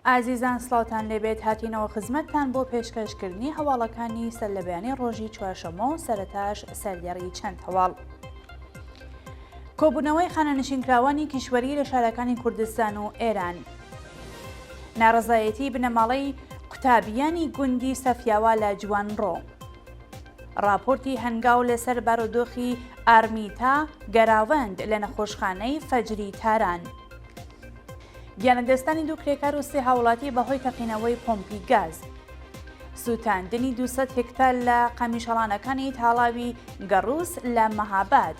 ئازیزان سڵاوتان لێبێت هاتینەوە خزمەتتان بۆ پێشکەشکردنی هەواڵەکانی سەرلەبەیانی ڕۆژی چوارشەممە و سەرەتاش سەردێڕی چەند هەواڵ. کۆبوونەوەی خانەنشینکراوانی کیشوەری لە شارەکانی کوردستان و ئێران. ناڕەزایەتی بنەماڵەی قوتابیانی گوندی سەفیاوا لە جوانڕۆ. ڕاپۆرتی هەنگاو لەسەر بارودۆخی ئارمیتا گەراوەند لە نەخۆشخانەی فەجری تاران. گیانلەدەستدانی دوو کرێکار و سێ هاوڵاتی بەهۆی تەقینەوەی پۆمپی گاز. سووتاندنی 200 هێکتار لە قامیشەڵانەکانی تاڵاوی گەڕووس لە مەهاباد.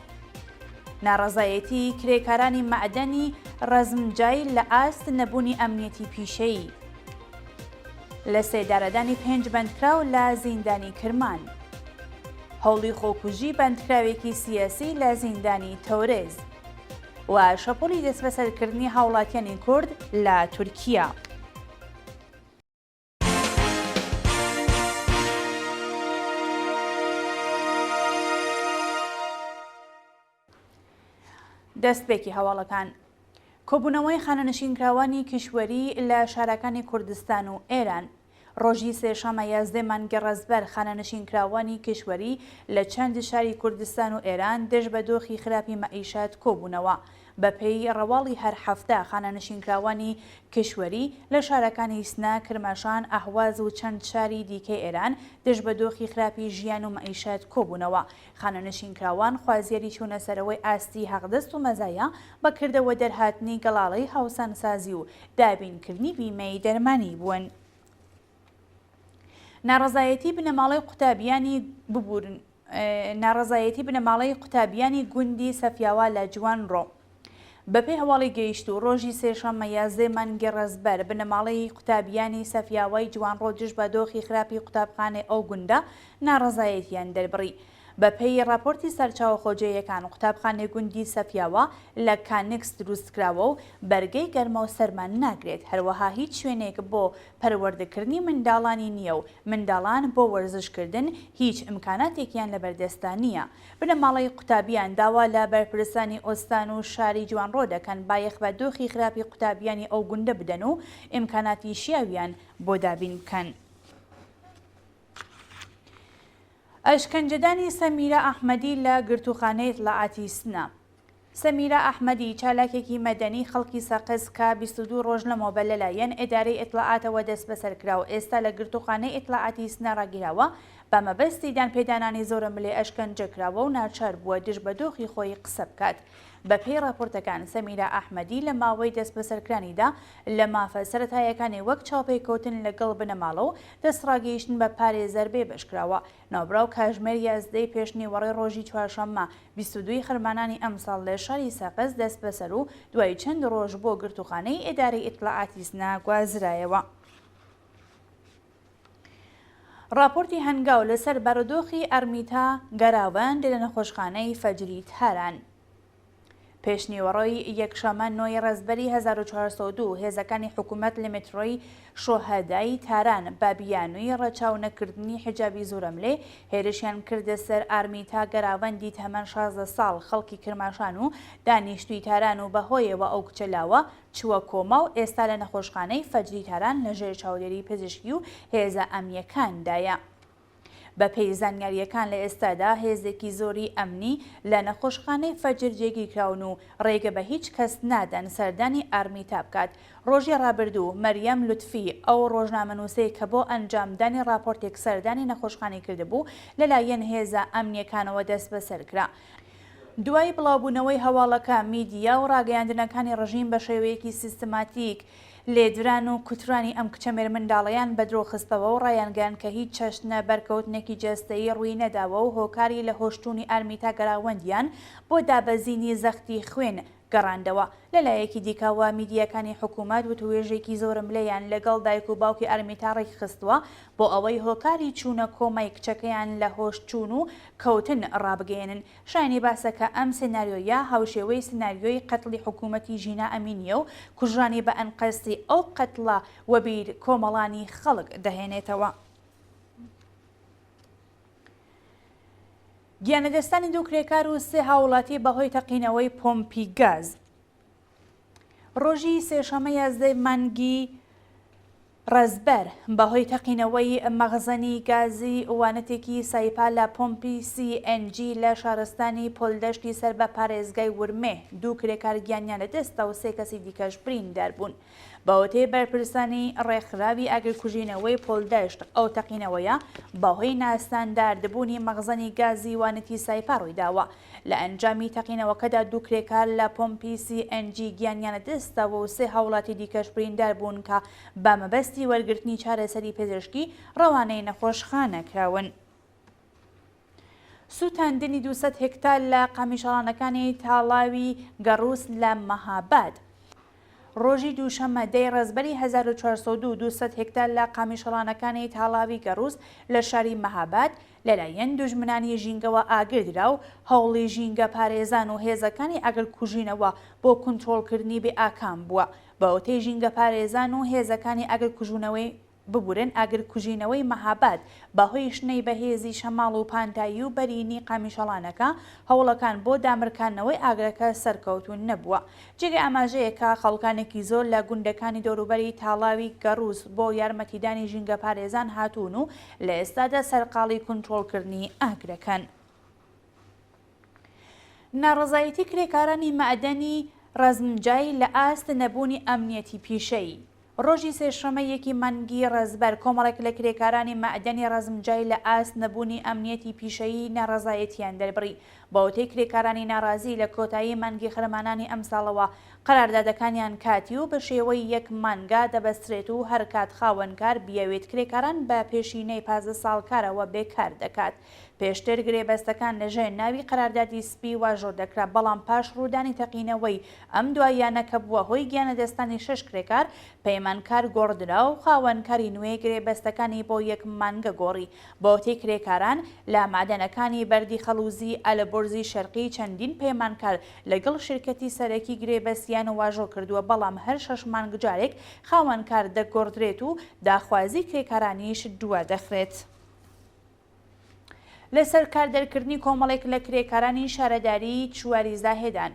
ناڕەزایەتی کرێکارانی مەعدەنی ڕەزمجای لە ئاست نەبوونی ئەمنیەتی پیشەیی. لە سێدارەدانی پێنج بەندکراو لە زیندانی کرمان. هەوڵی خۆکوژی بەندکراوێکی سیاسی لە زیندانی تەورێز. و شەپۆلی دەستبەسەرکردنی هاوڵاتیانی کورد لە تورکیا. دەستپێکی هەواڵەکان کۆبوونەوەی خانەنشینکراوانی کیشوەری لە شارەکانی کوردستان و ئێران ڕۆژی سێشەممە 11 مانگی ڕەزبەر خانەنشینکراوانی کیشوەری لە چەند شاری کوردستان و ئێران دژ بە دۆخی خراپی مەعیشەت کۆبوونەوە. بەپێی ڕەواڵی هەر هەفتە خانەنشینکراوانی کیشوەری لە شارەکانی سنە، کرماشان، ئەهواز و چەند شاری دیکەی ئێران دژ بە دۆخی خراپی ژیان و مەعیشەت کۆبوونەوە. خانەنشینکراوان خوازیاری چوونەسەرەوەی ئاستی حەقدەست و مەزایا بە کردەوە دەرهاتنی گەڵاڵەی هاوسانسازی و دابینکردنی بیمەی دەرمانی بوون. ناڕەزایەتی بنەماڵەی قوتابیانی ببورن ناڕەزایەتی بنەماڵەی قوتابیانی گوندی سەفیاوا لە جوانڕۆ. بەپێی هەواڵی گەیشتوو، ڕۆژی سێشەممە 11 مانگی ڕەزبەر، بنەماڵەی قوتابیانی سەفیاوای جوانڕۆ دژ بە دۆخی خراپی قوتابخانەی ئەو گوندە ناڕەزایەتیان دەربڕی. بەپێی ڕاپۆرتی سەرچاوە خۆجێیەکان، قوتابخانەی گوندی سەفیاوە لە کانکس دروستکراوە و بەرگەی گەرما و سەرما ناگرێت، هەروەها هیچ شوێنێک بۆ پەروەردەکردنی منداڵانی نییە و منداڵان بۆ وەرزشکردن هیچ ئیمکاناتێکیان لەبەردەستدا نییە. بنەماڵەی قوتابیان داوا لە بەرپرسانی ئوستان و شاری جوانڕۆ دەکەن بایەخ بە دۆخی خراپی قوتابیانی ئەو گوندە بدەن و ئیمکاناتی شیاویان بۆ دابین بکەن. ئەشکەنجەدانی سەمیرە ئەحمەدی لە گرتووخانەی ئیتلاعاتی سنە. سەمیرە ئەحمەدی، چالاکێکی مەدەنی خەڵکی سەقز کە 22 ڕۆژ لەمەوبەر لەلایەن ئیدارەی ئیتلاعاتەوە دەستبەسەر کرا و ئێستا لە گرتووخانەی ئیتلاعاتی سنە ڕاگیراوە، بە مەبەستی دانپێدانانی زۆرەملێ ئەشکەنجە کراوە و ناچار بووە دژ بە دۆخی خۆی قسە بکات. بەپێی ڕاپۆرتەکان، سەمیرە ئەحمەدی لە ماوەی دەستبەسەرکرانیدا لە مافە سەرەتایەکانی وەک چاوپێکەوتن لەگەڵ بنەماڵە و دەستڕاگەیشتن بە پارێزەر بێبەشکراوە. ناوبراو کاژمێر یازدەی پێشنیوەڕۆی ڕۆژی چوارشەممە 22 ی خەرمانانی ئەمساڵ لە شاری سەقز دەستبەسەر و دوای چەند ڕۆژ بۆ گرتووخانەی ئیدارەی ئیتلاعاتی سنە گوازرایەوە. ڕاپۆرتی هەنگاو لەسەر بارودۆخی ئارمیتا گەراوەند لە نەخۆشخانەی فەجری تاران. پێشنیوەڕۆی یەکشەممە نۆی ڕەزبەری 1402 هێزەکانی حکوومەت لە مترۆی شۆهەدای تاران بە بیانووی ڕەچاو نەکردنی حیجابی زۆرەملێ هێرشیان کردە سەر ئارمیتا گەراوەندی تەمەن 16 ساڵ خەڵکی کرماشان و دانیشتووی تاران و بەهۆیەوە ئەو کچە لاوە چووە کۆما و ئێستا لە نەخۆشخانەی فەجری تاران لەژێر چاودێری پزیشکی و هێزە ئەمنییەکاندایە. بەپێی زانیارییەکان لە ئێستادا هێزێکی زۆری ئەمنی لە نەخۆشخانەی فەجر جێگیرکراون و ڕێگە بە هیچ کەس نادەن سەردانی ئارمیتا بکات. ڕۆژی ڕابردوو مەریەم لوتفی، ئەو ڕۆژنامەنووسەی کە بۆ ئەنجامدانی ڕاپۆرتێک سەردانی نەخۆشخانەی کردبوو، لەلایەن هێزە ئەمنییەکانەوە دەستبەسەرکرا. دوای بڵاوبوونەوەی هەواڵەکە، میدیا و ڕاگەیاندنەکانی ڕژیم بە شێوەیەکی سیستماتیک لێدران و کوترانی ئەم کچە مێرمنداڵەیان بەدرۆ خستەوە و ڕایانگەیاند کە هیچ چەشنە بەرکەوتنێکی جەستەیی ڕووی نەداوە و هۆکاری لەهۆشچوونی ئارمیتا گەراوەندیان بۆ دابەزینی زەختی خوێن گەڕاندەوە. لەلایەکی دیکەوە میدیاکانی حکوومەت وتووێژێکی زۆرەملێیان لەگەڵ دایک و باوکی ئارمیتا ڕێکخستووە بۆ ئەوەی هۆکاری چوونە کۆمای کچەکەیان لە هۆشچوون و کەوتن ڕابگەیەنن. شایانی باسە کە ئەم سناریۆیە هاوشێوەی سناریۆی قەتڵی حکوومەتی ژینا ئەمینییە و کوژرانی بە ئەنقەستی ئەو قەتڵە وەبیر کۆمەڵانی خەڵک دەهێنێتەوە. گیانلەدەستدانی دوو کرێکار و سێ هاوڵاتی بەهۆی تەقینەوەی پۆمپی گاز. ڕۆژی سێشەممە 11 مانگی. ڕەزبەر، بەهۆی تەقینەوەی مەخزەنی گازی وانتێکی سایپا لە پۆمپی سی ئێن جی لە شارستانی پۆلدەشتی سەر بە پارێزگای ورمێ، دوو کرێکار گیانیان لەدەستدا و سێ کەسی دیکەش بریندار بوون. بەوتەی بەرپرسانی ڕێکخراوی ئاگرکوژینەوەی پۆلدەشت، ئەو تەقینەوەیە بەهۆی ناستانداردبوونی مەخزەنی گازی وانتی سایپا ڕوویداوە. لە ئەنجامی تەقینەوەکەدا دوو کرێکار لە پۆمپی سی ئێن جی گیانیان لەدەستداوە و سێ هاوڵاتی دیکەش بریندار بوون کە بە مەبەستی وەرگرتنی چارەسەری پزیشکی ڕەوانەی نەخۆشخانە کراون. سووتاندنی 200 هێکتار لە قامیشەڵانەکانی تاڵاوی گەڕووس لە مەهاباد. ڕۆژی دووشەممە دەی ڕەزبەری 1402 200 هێکتار لە قامیشەڵانەکانی تاڵاوی گەڕووس لە شاری مەهاباد لەلایەن دوژمنانی ژینگەوە ئاگر درا و هەوڵی ژینگەپارێزان و هێزەکانی ئاگرکوژینەوە بۆ کونترۆڵکردنی بێ ئاکام بووە. بە وتەی ژینگەپارێزان و هێزەکانی ئاگرکوژونەوەی ببورن ئاگرکوژینەوەی مەهاباد بە هۆی شنەی بەهێزی شەماڵ و پانتایی و بەرینی قامیشەڵانەکە هەوڵەکان بۆ دامرکاندنەوەی ئاگرەکە سەرکەوتوو نەبووە. جێگەی ئاماژەیە کە خەڵکانێکی زۆر لە گوندەکانی دەوروبەری تاڵاوی گەڕووس بۆ یارمەتیدانی ژینگەپارێزان هاتوون و لە ئێستادا سەرقاڵی کونترۆڵکردنی ئاگرەکەن. ناڕەزایەتی کرێکارانی مەعدەنی ڕەزمجای لە ئاست نەبوونی ئەمنیەتی پیشەیی. ڕۆژی سێشەممە یەکی مانگی ڕەزبەر کۆمەڵێک لە کرێکارانی مەعدەنی ڕەزمجای لە ئاست نەبوونی ئەمنیەتی پیشەیی ناڕەزایەتیان دەربڕی. بەوتەی کرێکارانی ناڕازی لە کۆتایی مانگی خەرمانانی ئەمساڵەوە قەراردادەکانیان کاتی و بە شێوەی یەک مانگە دەبەسترێت و هەرکات خاوەنکار بیەوێت کرێکاران بە پێشینەی 15 ساڵ کارەوە بێکار دەکات. پێشتر گرێبەستەکان لەژێر ناوی قەراردادی سپی واژۆ دەکرا، بەڵام پاش ڕوودانی تەقینەوەی ئەم دواییانە کە بووە هۆی گیانلەدەستدانی شەش کرێکار، پەیمانکار گۆڕدرا و خاوەنکاری نوێ گرێبەستەکانی بۆ یەک مانگە گۆڕی. بەوتەی کرێکاران، لە مەعدەنەکانی بەردی خەڵوزی ئەلبورزی شەرقی چەندین پەیمانکار لەگەڵ شیرکەتی سەرەکی گرێبەستیان واژۆ کردووە، بەڵام هەر شەش مانگ جارێک خاوەنکار دەگۆڕدرێت و داخوازی کرێکارانیش دوادەخرێت. لەسەر کار دەرکردنی کۆمەڵێک لە کرێکارانی شارەداریی چواری زاهێدان.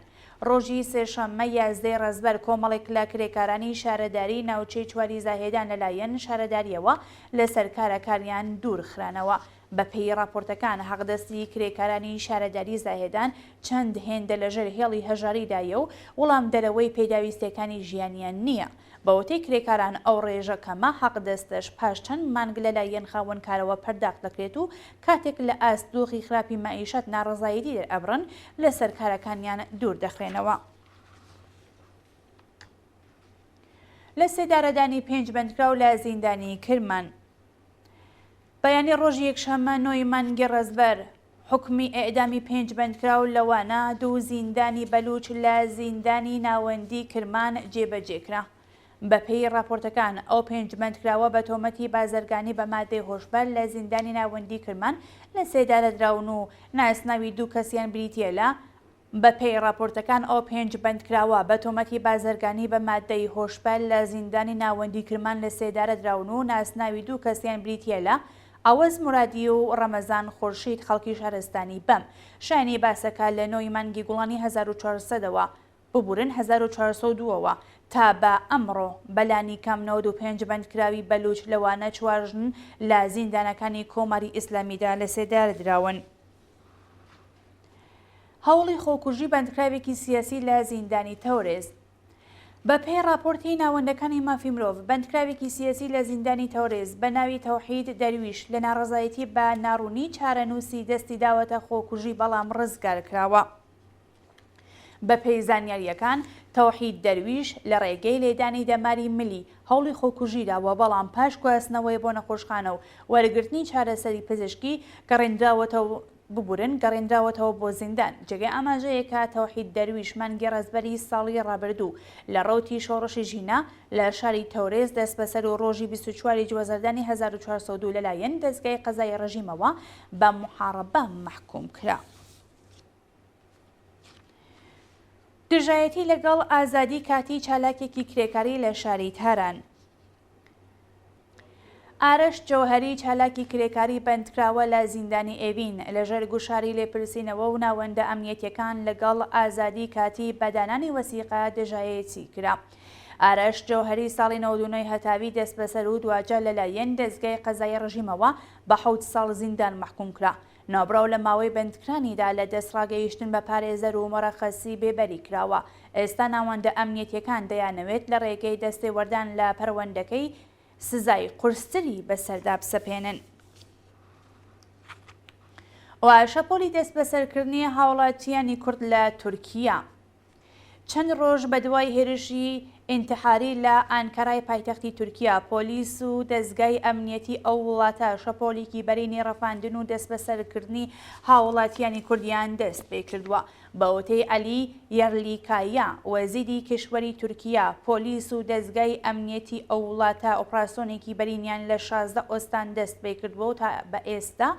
ڕۆژی سێشەممە یازدەی ڕەزبەر کۆمەڵێک لە کرێکارانی شارەداریی ناوچەی چواری زاهێدان لەلایەن شارەدارییەوە لەسەر کارەکانیان دوور خرانەوە. بەپێی ڕاپۆرتەکان حەقدەستی کرێکارانی شارەداری زاهێدان چەند هێندە لەژێر هێڵی هەژاریدایە و وڵامدەرەوەی پێداویستیەکانی ژیانیان نییە. بەوتەی کرێکاران ئەو ڕێژە کەمە حەقدەستەش پاش چەند مانگ لەلایەن خاوەنکارەوە پەرداخت دەکرێت و کاتێک لە ئاست دۆخی خراپی مەعیشەت ناڕەزایەتی دەرئەبڕن لەسەر کارەکانیان دوور دەخرێنەوە. لە سێدارەدانی پێنج بەندکراو لە زیندانی کرمان. بەیانی ڕۆژی یەکشەممە نۆی مانگی ڕەزبەر، حوکمی ئێعدامی پێنج بەندکراو لەوانە دوو زیندانی بەلووچ لە زیندانی ناوەندیی کرمان جێبەجێ کرا. بەپێی ڕاپۆرتەکان، ئەو پێنج بەندکراوە بە تۆمەتی بازرگانی بە مادەی هۆشبەر لە زیندانی ناوەندیی کرمان لە سێدارە دراون و ناسناوی دوو کەسیان بریتییە لە بەپێی ڕاپۆرتەکان ئەو پێنج بەندکراوە بە تۆمەتی بازرگانی بە ماددەی هۆشبەر لە زیندانی ناوەندی کرمان لە سێدارە دراون و ناسناوی دوو کەسیان بریتییە لە عەوەز مورادی و ڕەمەزان خورشید خەڵکی شارستانی بەم. شایانی باسە کە لە نۆ ی مانگی گوڵانی 1400 ەوە ببورن 1402 ەوە تا بە ئەمڕۆ بە لانیکەم 95 بەندکراوی بەلوچ لەوانە چوار ژن لە زیندانەکانی کۆماری ئیسلامیدا لە سێدارە دراون. هەوڵی خۆکوژی بەندکراوێکی سیاسی لە زیندانی تەورێز. بە پێی ڕاپۆرتی ناوەندەکانی مافی مرۆڤ، بەندکراوێکی سیاسی لە زیندانی تەورێز بە ناوی تەوحید دەرویش لە ناڕەزایەتی بە ناڕوونی چارەنووسی دەستی داوەتە خۆکوژی بەڵام ڕزگار کراوە. بە پێی زانیارییەکان، تەوحید دەرویش لە ڕێگەی لێدانی دەماری ملی هەوڵی خۆکوژی داوە، بەڵام پاش گواستنەوەی بۆ نەخۆشخانە و وەرگرتنی چارەسەری پزیشکی گەڕێندراوەتەوە ببورن گەڕێندراوەتەوە بۆ زیندان. جێگەی ئاماژەیە کە تەوحید دەرویش مانگی ڕەزبەری ساڵی ڕابردوو لە ڕەوتی شۆڕشی ژینا لە شاری تەورێز دەستبەسەر و ڕۆژی 24 ی جوەزەردانی 1402 لەلایەن دەزگای قەزایی ڕژیمەوە بە موحاڕبە مەحکووم کرا. دژایەتی لەگەڵ ئازادی کاتی چالاکێکی کرێکاری لە شاری تاران. ئارەش جەوهەری چالاکی کرێکاری بەندکراوە لە زیندانی ئێڤین لەژێر گوشاری لێپرسینەوە و ناوەندە ئەمنیەتیەکان لەگەڵ ئازادی کاتی بە دانانی وەسیقە دژایەتی کرا. ئارەش جەوهەری ساڵی 99 ی هەتاوی دەستبەسەر و دواجار لەلایەن دەزگای قەزایی ڕژیمەوە بە حەوت ساڵ زیندان مەحکوم کرا. ناوبراو لە ماوەی بەندکرانیدا لە دەستڕاگەیشتن بە پارێزەر و مەرەخەسی بێبەری کراوە. ئێستا ناوەندە ئەمنیەتیەکان دەیانەوێت لە ڕێگەی دەستێوەردان لە پەروەندەکەی سزای قورستری بەسەردا بسەپێنن. و شەپۆلی دەستبەسەرکردنی هاوڵاتیانی کورد لە تورکیا. چەند ڕۆژ بەدوای هێرشی ئینتحاری لە ئانکەرای پایتەختی تورکیا، پۆلیس و دەزگای ئەمنیەتی ئەو وڵاتە شەپۆلێکی بەرینی ڕفاندن و دەستبەسەرکردنی هاوڵاتیانی کوردیان دەستپێکردووە. بە وتەی عەلی یەرلیکایا، وەزیری کیشوەری تورکیا، پۆلیس و دەزگای ئەمنیەتی ئەو وڵاتە ئۆپراسۆنێکی بەرینیان لە 16 ئۆستان دەستپێکردووە و تا بە ئێستا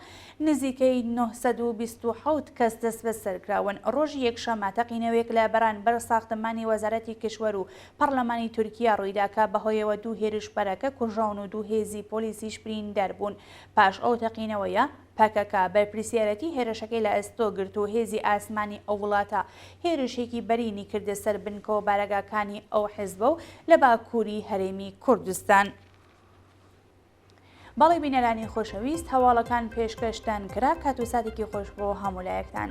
نزیکەی 927 کەس دەستبەسەرکراون. ڕۆژی یەکشەممە تەقینەوەیەک لە بەرانبەر ساختمانی وەزارەتی کیشوەر و پەڕلەمانی تورکیا ڕوویدا کە بەهۆیەوە دوو هێرشبەرەکە کوژراون و دوو هێزی پۆلیسیش بریندار بوون. پاش ئەو تەقینەوەیە، پەکەکە بەرپرسیارێتی هێرشەکەی لە ئەستۆ گرت و هێزی ئاسمانی ئەو وڵاتە هێرشێکی بەرینی کردە سەر بنکە و بارەگاکانی ئەو حزبە و لە باکووری هەرێمی کوردستان. بەڵێ بینەرانی خۆشەویست هەواڵەکان پێشکەشتان کرا کات و ساتێکی خۆش بۆ هەموو لایەکتان.